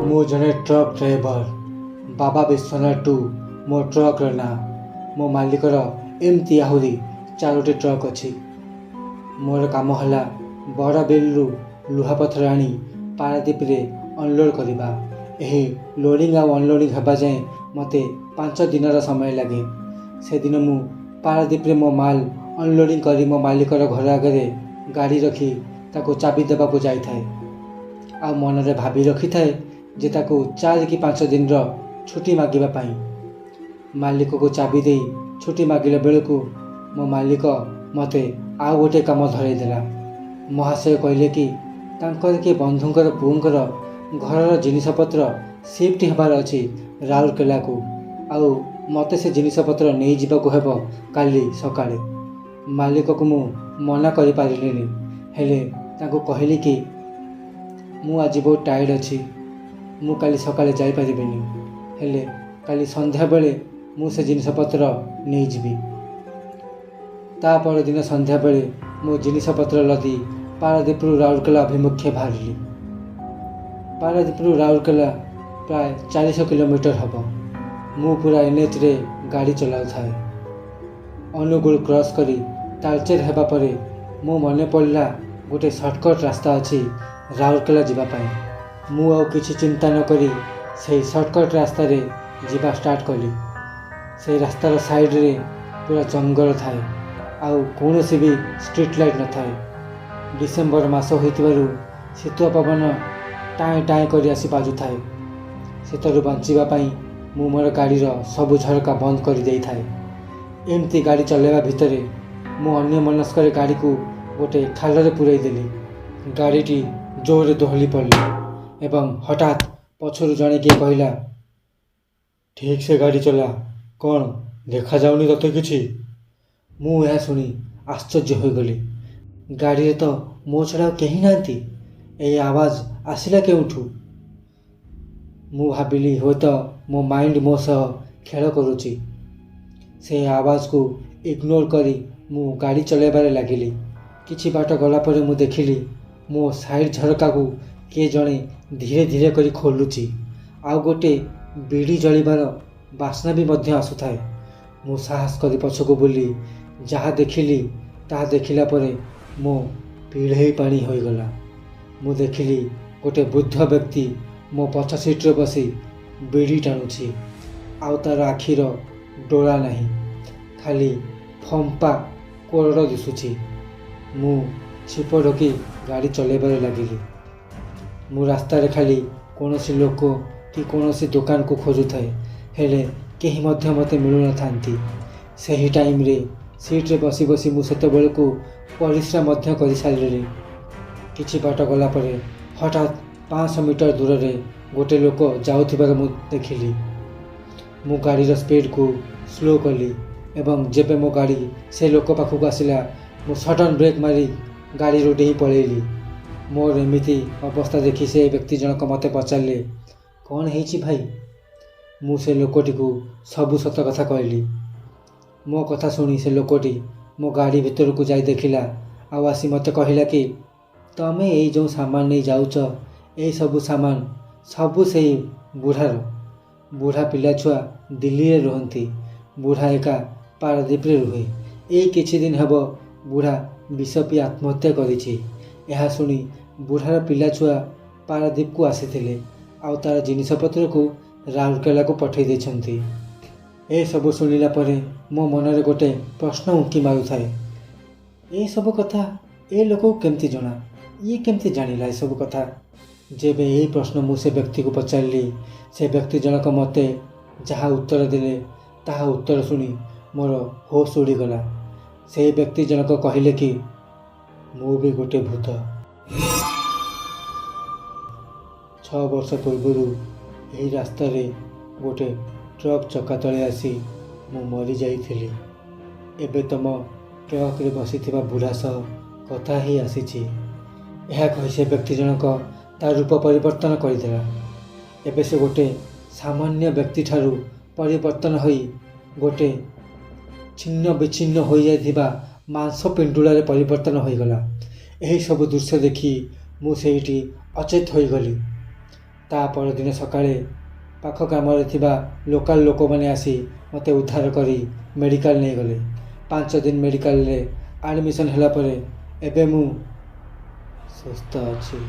ମୁଁ ଜଣେ truck driver. ବାବା ବିଶ୍ୱନାଥ ଟୁ ମୋ ଟ୍ରକ୍ର ନାଁ। ମୋ ମାଲିକର ଏମିତି ଆହୁରି ଚାରୋଟି ଟ୍ରକ୍ ଅଛି। ମୋର କାମ ହେଲା ବଡ଼ବିଲରୁ ଲୁହାପଥର ଆଣି ପାରାଦ୍ୱୀପରେ ଅନଲୋଡ଼୍ କରିବା। ଏହି ଲୋଡ଼ିଂ ଆଉ ଅନଲୋଡ଼ିଂ ହେବା ଯାଏଁ ମୋତେ 5 ଦିନର ସମୟ ଲାଗେ। ସେଦିନ ମୁଁ ପାରାଦ୍ୱୀପରେ ମୋ ମାଲ ଅନଲୋଡ଼ିଂ କରି ମୋ ମାଲିକର ଘର ଆଗରେ ଗାଡ଼ି ରଖି ତାକୁ ଚାବି ଦେବାକୁ ଯାଇଥାଏ ଆଉ ମନରେ ଭାବି ରଖିଥାଏ ଯେ ତାକୁ 4 କି 5 ଦିନର ଛୁଟି ମାଗିବା ପାଇଁ। ମାଲିକକୁ ଚାବି ଦେଇ ଛୁଟି ମାଗିଲା ବେଳକୁ ମୋ ମାଲିକ ମୋତେ ଆଉ ଗୋଟିଏ କାମ ଧରାଇ ଦେଲା। ମହାଶୟ କହିଲେ କି ତାଙ୍କର କିଏ ବନ୍ଧୁଙ୍କର ପୁଅଙ୍କର ଘରର ଜିନିଷପତ୍ର ସିଫ୍ଟ ହେବାର ଅଛି ରାଉରକେଲାକୁ ଆଉ ମୋତେ ସେ ଜିନିଷପତ୍ର ନେଇଯିବାକୁ ହେବ କାଲି ସକାଳେ। ମାଲିକକୁ ମୁଁ ମନା କରିପାରିଲିନି, ହେଲେ ତାଙ୍କୁ କହିଲି କି ମୁଁ ଆଜି ବହୁତ ଟାୟାର୍ଡ଼ ଅଛି, ମୁଁ କାଲି ସକାଳେ ଯାଇପାରିବିନି, ହେଲେ କାଲି ସନ୍ଧ୍ୟାବେଳେ ମୁଁ ସେ ଜିନିଷପତ୍ର ନେଇଯିବି। ତା ପରଦିନ ସନ୍ଧ୍ୟାବେଳେ ମୁଁ ଜିନିଷପତ୍ର ଲଦି ପାରାଦ୍ୱୀପରୁ ରାଉରକେଲା ଅଭିମୁଖେ ବାହାରିଲି। ପାରାଦ୍ୱୀପରୁ ରାଉରକେଲା ପ୍ରାୟ 400 କିଲୋମିଟର ହେବ। ମୁଁ ପୁରା ଏନ୍ଏଚ୍ରେ ଗାଡ଼ି ଚଲାଉଥାଏ। ଅନୁଗୁଳ କ୍ରସ୍ କରି ତାଳଚେର ହେବା ପରେ ମୋ ମନେ ପଡ଼ିଲା, ଗୋଟେ ସର୍ଟକଟ୍ ରାସ୍ତା ଅଛି ରାଉରକେଲା ଯିବା ପାଇଁ। ମୁଁ ଆଉ କିଛି ଚିନ୍ତା ନ କରି ସେଇ ସର୍ଟକଟ୍ ରାସ୍ତାରେ ଯିବା ଷ୍ଟାର୍ଟ କଲି। ସେଇ ରାସ୍ତାର ସାଇଡ଼ରେ ପୁରା ଜଙ୍ଗଲ ଥାଏ ଆଉ କୌଣସି ବି ଷ୍ଟ୍ରିଟ୍ ଲାଇଟ୍ ନଥାଏ। ଡିସେମ୍ବର ମାସ ହୋଇଥିବାରୁ ଶୀତୁଆ ପବନ ଟାଏଁ ଟାଏଁ କରି ଆସି ବାଜୁଥାଏ। ଶୀତରୁ ବଞ୍ଚିବା ପାଇଁ ମୁଁ ମୋର ଗାଡ଼ିର ସବୁ ଝରକା ବନ୍ଦ କରିଦେଇଥାଏ। ଏମିତି ଗାଡ଼ି ଚଲାଇବା ଭିତରେ ମୁଁ ଅନ୍ୟମନସ୍କରେ ଗାଡ଼ିକୁ ଗୋଟେ ଖାଲରେ ପୂରାଇ ଦେଲି। ଗାଡ଼ିଟି ଜୋରରେ ଦୋହଲି ପଡ଼ିଲା ଏବଂ ହଠାତ୍ ପଛରୁ ଜଣେ କିଏ କହିଲା, "ଠିକ୍ ସେ ଗାଡ଼ି ଚଲା, କ'ଣ ଦେଖାଯାଉନି ତୋତେ କିଛି?" ମୁଁ ଏହା ଶୁଣି ଆଶ୍ଚର୍ଯ୍ୟ ହୋଇଗଲି। ଗାଡ଼ିରେ ତ ମୋ ଛଡ଼ା ଆଉ କେହି ନାହାନ୍ତି। ଏହି ଆବାଜ ଆସିଲା କେଉଁଠୁ? ମୁଁ ଭାବିଲି, ହୁଏତ ମୋ ମାଇଣ୍ଡ ମୋ ସହ ଖେଳ କରୁଛି। ସେ ଆବାଜକୁ ଇଗ୍ନୋର କରି ମୁଁ ଗାଡ଼ି ଚଲାଇବାରେ ଲାଗିଲି। କିଛି ବାଟ ଗଲା ପରେ ମୁଁ ଦେଖିଲି, ମୋ ସାଇଡ଼୍ ଝରକାକୁ କିଏ ଜଣେ ଧୀରେ ଧୀରେ କରି ଖୋଲୁଛି ଆଉ ଗୋଟେ ବିଡ଼ି ଜଳିବାର ବାସ୍ନା ବି ମଧ୍ୟ ଆସୁଥାଏ। ମୁଁ ସାହସ କରି ପଛକୁ ବୁଲି ଯାହା ଦେଖିଲି, ତାହା ଦେଖିଲା ପରେ ମୋ ପିଳେହି ପାଣି ହୋଇଗଲା। ମୁଁ ଦେଖିଲି, ଗୋଟେ ବୃଦ୍ଧ ବ୍ୟକ୍ତି ମୋ ପଛ ସିଟ୍ରେ ବସି ବିଡ଼ି ଟାଣୁଛି ଆଉ ତା'ର ଆଖିର ଡୋଳା ନାହିଁ, ଖାଲି ଫମ୍ପା କୋରଡ଼ ଦିଶୁଛି। ମୁଁ ଛିପ ଢୋକି ଗାଡ଼ି ଚଲାଇବାରେ ଲାଗିଲି। ମୁଁ ରାସ୍ତାରେ ଖାଲି କୌଣସି ଲୋକ କି କୌଣସି ଦୋକାନକୁ ଖୋଜୁଥାଏ, ହେଲେ କେହି ମଧ୍ୟ ମୋତେ ମିଳୁନଥାନ୍ତି। ସେହି ଟାଇମ୍ରେ ସିଟ୍ରେ ବସି ବସି ମୁଁ ସେତେବେଳକୁ ପରିସ୍ରା ମଧ୍ୟ କରିସାରିଲିଣି। କିଛି ବାଟ ଗଲା ପରେ ହଠାତ୍ 500 ମିଟର ଦୂରରେ ଗୋଟେ ଲୋକ ଯାଉଥିବାର ମୁଁ ଦେଖିଲି। ମୁଁ ଗାଡ଼ିର ସ୍ପିଡ଼କୁ ସ୍ଲୋ କଲି ଏବଂ ଯେବେ ମୋ ଗାଡ଼ି ସେ ଲୋକ ପାଖକୁ ଆସିଲା, ମୁଁ ସଡ଼ନ୍ ବ୍ରେକ୍ ମାରି ଗାଡ଼ିରୁ ଡେଇଁ ପଳେଇଲି। ମୋର ଏମିତି ଅବସ୍ଥା ଦେଖି ସେ ବ୍ୟକ୍ତି ଜଣକ ମୋତେ ପଚାରିଲେ, "କ'ଣ ହେଇଛି ଭାଇ?" ମୁଁ ସେ ଲୋକଟିକୁ ସବୁ ସତ କଥା କହିଲି। ମୋ କଥା ଶୁଣି ସେ ଲୋକଟି ମୋ ଗାଡ଼ି ଭିତରକୁ ଯାଇ ଦେଖିଲା ଆଉ ଆସି ମୋତେ କହିଲା କି ତମେ ଏଇ ଯେଉଁ ସାମାନ ନେଇ ଯାଉଛ, ଏଇ ସବୁ ସାମାନ ସବୁ ସେଇ ବୁଢ଼ାର। ବୁଢ଼ା ପିଲା ଛୁଆ ଦିଲ୍ଲୀରେ ରୁହନ୍ତି, ବୁଢ଼ା ଏକା ପାରାଦ୍ୱୀପରେ ରୁହେ। ଏଇ କିଛି ଦିନ ହେବ ବୁଢ଼ା ବିଷ ପିଇ ଆତ୍ମହତ୍ୟା କରିଛି। ଏହା ଶୁଣି ବୁଢ଼ାର ପିଲା ଛୁଆ ପାରାଦ୍ୱୀପକୁ ଆସିଥିଲେ ଆଉ ତା'ର ଜିନିଷପତ୍ରକୁ ରାଉରକେଲାକୁ ପଠାଇ ଦେଇଛନ୍ତି। ଏସବୁ ଶୁଣିଲା ପରେ ମୋ ମନରେ ଗୋଟେ ପ୍ରଶ୍ନ ଉଙ୍କି ମାରୁଥାଏ, ଏସବୁ କଥା ଏ ଲୋକକୁ କେମିତି ଜଣା? ଇଏ କେମିତି ଜାଣିଲା ଏସବୁ କଥା? ଯେବେ ଏହି ପ୍ରଶ୍ନ ମୁଁ ସେ ବ୍ୟକ୍ତିକୁ ପଚାରିଲି, ସେ ବ୍ୟକ୍ତି ଜଣକ ମୋତେ ଯାହା ଉତ୍ତର ଦେଲେ, ତାହା ଉତ୍ତର ଶୁଣି ମୋର ହୋସ୍ ଉଡ଼ିଗଲା। ସେହି ବ୍ୟକ୍ତି ଜଣକ କହିଲେ କି ମୁଁ ବି ଗୋଟେ ଭୂତ। 6 ବର୍ଷ ପୂର୍ବରୁ ଏହି ରାସ୍ତାରେ ଗୋଟେ ଟ୍ରକ୍ ଚକା ତଳେ ଆସି ମୁଁ ମରିଯାଇଥିଲି। ଏବେ ତମ ଟ୍ରକ୍ରେ ବସିଥିବା ବୁଢ଼ା ସହ କଥା ହେଇ ଆସିଛି। ଏହା କହି ସେ ବ୍ୟକ୍ତି ଜଣକ ତା ରୂପ ପରିବର୍ତ୍ତନ କରିଦେଲା। ଏବେ ସେ ଗୋଟେ ସାମାନ୍ୟ ବ୍ୟକ୍ତିଠାରୁ ପରିବର୍ତ୍ତନ ହୋଇ ଗୋଟେ ଛିନ୍ନ ବିଚ୍ଛିନ୍ନ ହୋଇଯାଇଥିବା ମାଂସ ପିଣ୍ଡୁଳାରେ ପରିବର୍ତ୍ତନ ହୋଇଗଲା। ଏହିସବୁ ଦୃଶ୍ୟ ଦେଖି ମୁଁ ସେଇଠି ଅଚେତ ହୋଇଗଲି। ତା ପରଦିନ ସକାଳେ ପାଖ ଗ୍ରାମରେ ଥିବା ଲୋକାଲ୍ ଲୋକମାନେ ଆସି ମୋତେ ଉଦ୍ଧାର କରି ମେଡ଼ିକାଲ ନେଇଗଲେ। 5 ଦିନ ମେଡ଼ିକାଲରେ ଆଡ଼ମିସନ୍ ହେଲା ପରେ ଏବେ ମୁଁ ସୁସ୍ଥ ଅଛି।